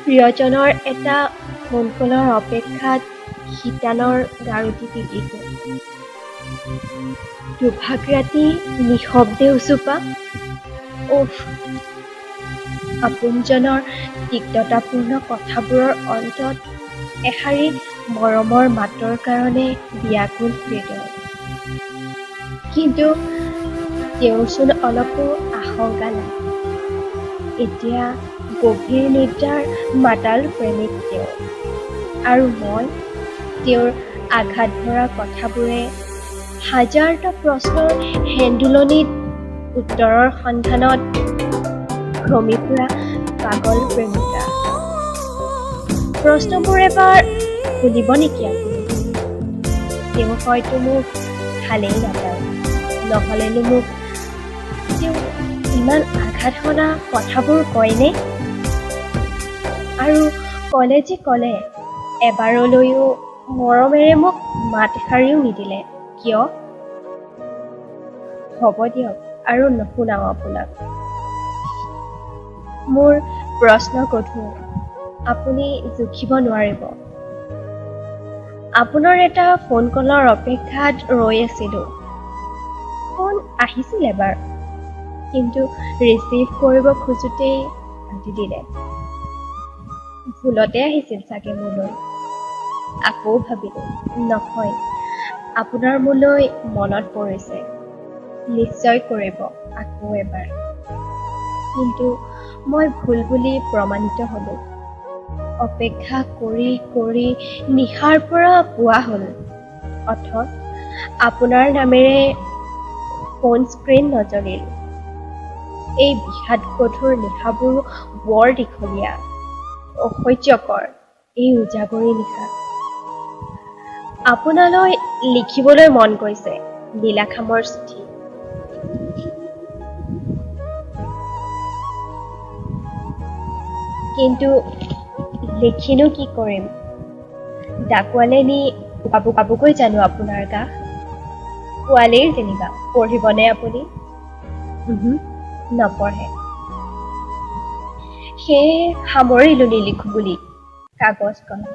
প্ৰিয়জনৰ এটা ফোনকলৰ অপেক্ষাত শিতানৰ গাৰুটি তিতি গ'ল। দুভাগ ৰাতি নিঃশব্দে উচুপা, উফ! আপোনজনৰ তিক্ততাপূৰ্ণ কথাবোৰৰ অন্তত এষাৰি মৰমৰ মাতৰ কাৰণে বিয়াকুল হৃদয়। কিন্তু তেওঁৰচোন অলপো আশংকা নাই। এতিয়া গভীৰ নিদ্ৰাৰ মাতাল প্ৰেমিক তেওঁ, আৰু মই তেওঁৰ আঘাত ভৰা কথাবোৰে হাজাৰটা প্ৰশ্নৰ হেন্দোলনিত উত্তৰৰ সন্ধানত ভ্ৰমি ফুৰা পাগল প্ৰেমিকা। প্ৰশ্নবোৰ এবাৰ শুনিব নেকি আপুনি? তেওঁ হয়তো মোক ভালেই নাপায়, নহ'লেনো মোক তেওঁ ইমান আঘাত সনা কথাবোৰ কয়নে? আৰু ক'লে যে ক'লে, এবাৰলৈও মৰমেৰে মোক মাত এষাৰিও নিদিলে কিয়? হ'ব দিয়ক, আৰু নুশুনাওঁ আপোনাক। মোৰ প্ৰশ্ন গধুৰ, আপুনি জুখিব নোৱাৰিব। আপোনাৰ এটা ফোন কলৰ অপেক্ষাত ৰৈ আছিলোঁ। ফোন আহিছিল এবাৰ, কিন্তু ৰিচিভ কৰিব খোজোঁতেই কাটি দিলে। ভুলতে আহিছিল চাগে মোলৈ। আকৌ ভাবিলোঁ, নহয়, আপোনাৰ মোলৈ মনত পৰিছে, নিশ্চয় কৰিব আকৌ এবাৰ। কিন্তু মই ভুল বুলি প্ৰমাণিত হ'লোঁ। অপেক্ষা কৰি কৰি নিশাৰ পৰা পুৱা হ'ল, অথচ আপোনাৰ নামেৰে ফোন স্ক্ৰীণ নজ্বলিল। এই বিষাদ গধুৰ নিশাবোৰো বৰ দীঘলীয়া, অসহ্যকৰ এই উজাগৰী নিশা। আপোনালৈ লিখিবলৈ মন গৈছে নীলাখামৰ চিঠি। কিন্তু লিখিনো কি কৰিম? ডাকোৱালে নি পাবগৈ জানো আপোনাৰ কাষ? পোৱালেই যেনিবা, পঢ়িবনে আপুনি? নপঢ়ে। সেয়ে সামৰিলো নিলিখো বুলি কাগজ কলম।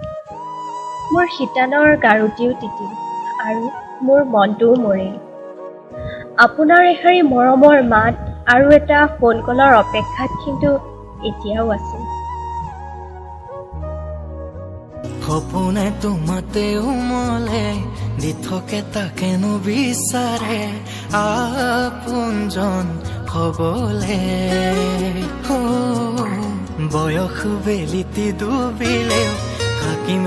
মোৰ শিতানৰ গাৰুটিও তিতিল আৰু মোৰ মনটোও মৰিল। আপোনাৰ এষাৰি মৰমৰ মাত আৰু এটা ফোনকলৰ অপেক্ষাত কিন্তু এতিয়াও আছো। সপোনে তোমাতে উমলে দিঠকে তাকেনো বিচাৰে আপোনজন হবলে। বয়স বেলিটি ডুবিলেও থাকিম।